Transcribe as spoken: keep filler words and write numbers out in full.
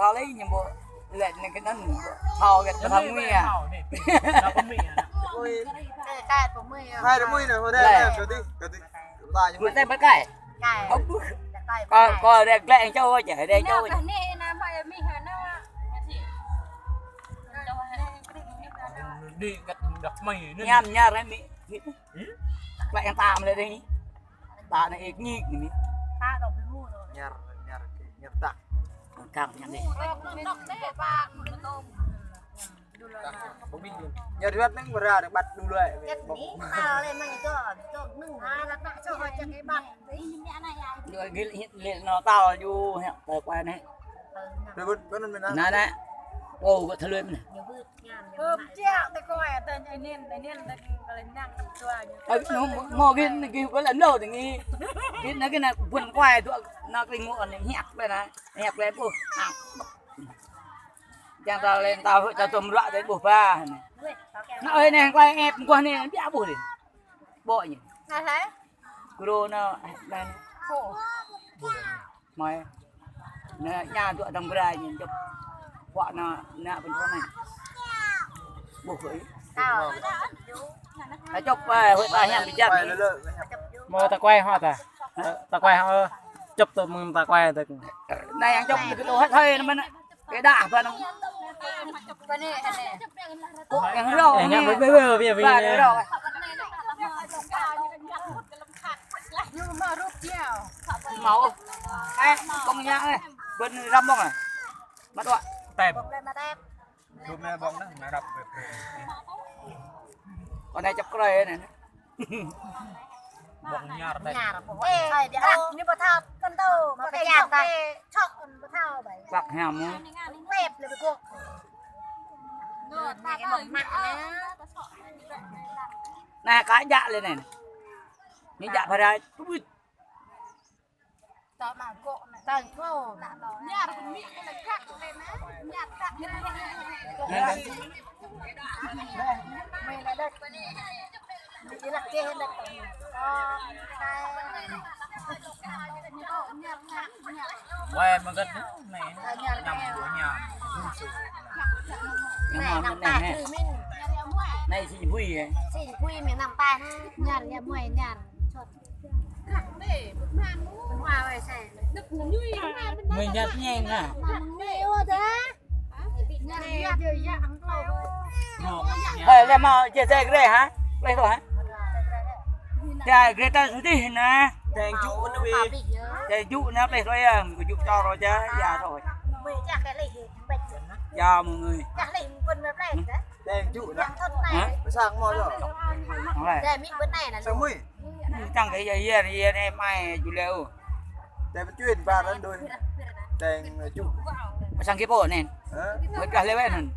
Thâo lĕ ñu ƀu lĕ anai kơ anŭn, thâo kơ thâo mui ah. Ôi. Ê, cai pơ mui ah. Hai đứa mui nè, hồi đây nè, kơ tí, kơ tí. Ba ñu. Ƀu tĕ ƀă cai. Cai. Ơ, ƀu. Cai pơ mui. Kơ, kơ đe glĕ čô čĕ, đe čô. Nă, kơ anai ană mă mih ană. Đi găt đăk mui anŭn. Ñam ñar anai mih. Glĕ yang tam lĕ đe. Ta anai ĕk ñik anai mih. Ta dong ƀu ru. Ñar, ñar, ñar ta. Kang ñam đe. Ñu rơbat neng bơra rơbat dulu ai. Chat ni, tal lĕ mă ñu to, to neng. Ah, lăp nă čô hơček ih ƀă. Dua gil hit lĕ nô tal ju hĕ tơ kuai nĕ. Rơbat bơnun mơnă. Nă nă. Ô, gơ̆ thơlơi mơnă. Ñu bưp ñam, ñu bưp. Ơ, čiă tơ kuai, tơ anai nin, anai nin, tơ kơ lĕ nang tơ tua ñu. Ơ, nô, mô gil nă gil bơlăm lô tơ ngi. Gil nă gil nă bun kuai dua nă kring mô anai hiăk lĕ nă. Hiăk lĕ ƀuh. Ah. Yang ta lĕ ta hơ̆ ta tôm ruă tơ ƀuh ba. Nă ơi nĕ, klai ĕp mơguah nĕ, biă ƀuh lĕ. Ƀô̆ ñu. Nă hlơi? Kru nă, nă. Khô. Mơi. Nă ña dua dang bơrai ñu čŏp. Kuă nă, nă pơntrô nă. Ƀuh kơ ih. Tao. Ta čŏp, ơ, hơ̆ ta hiam bi jăp. Mô ta kuai hŏ ta. Ơ, ta kuai hŏ, ơ. Čŏp tơ mơ̆ng ta kuai tơ. Nă yang čŏp kơ tơ hơ̆ thơi nă mơnă. Kơ đah ba nong. Kơ anai, anai. Kơ yang rô. Ê, ngă bơ, bơ, bơ, bơ, bơ. Ba rô. Mâo. Ê, kông ñă ê. Bơ̆n răm ƀong ah. Mă tuă. Tem. Rup anai ƀong anai, mă răm. Kơ anai čŏp krơi anai. Ƀong ñar đĕ. Ñar, ƀong. Ê, ơi, đi ôh. Ñu ƀu thâo, kăn tơ, mă pơčah ta. Čŏk, ƀu thâo ƀai. Ƀăk hiam mơ̆. Pep lĕ ƀu gŏ. Nă, kơ jak lĕ anai. Ñu jak pơrai. Tơ mă gŏ nă. Tơ gŏ. Ñar kơ mĭ kơ lĕ găt lĕ nă. Ñar găt lĕ nă. Mĭ lĕ đĕt. Mĭ lĕ kơ đĕt. Ơ, kai. Wai, mă găt nă. Nă. Tơ ñar kơ. Ñam, ñam. Nă, năm ta tui mĭn. Nă, sĭ bui, ê. Sĭ bui mĭn năm ta nă. Ñar, ñar, muai, ñar. Mơi ñăt ñeng hă? Hơi, lĕ mă jĕ jĕ grê hă? Pleh tui hă? Jĕ grê ta sutih nă. Teng ju nă wih. Teng ju nă pleh tui yơh, ju čor rô jĕ, ya thôi. Ya mơ̆ng ơi. Teng ju nă. Hă? Sang mơ̆ yơh. Sang mui. Tăng kơ yơ yơ yơ nê mai ju lĕ ôh. Teng pơčuên ba răn đôi. Teng ju. Sang kơ pô anŭn. Hă? Mơ̆ kah lĕ wĕ anŭn.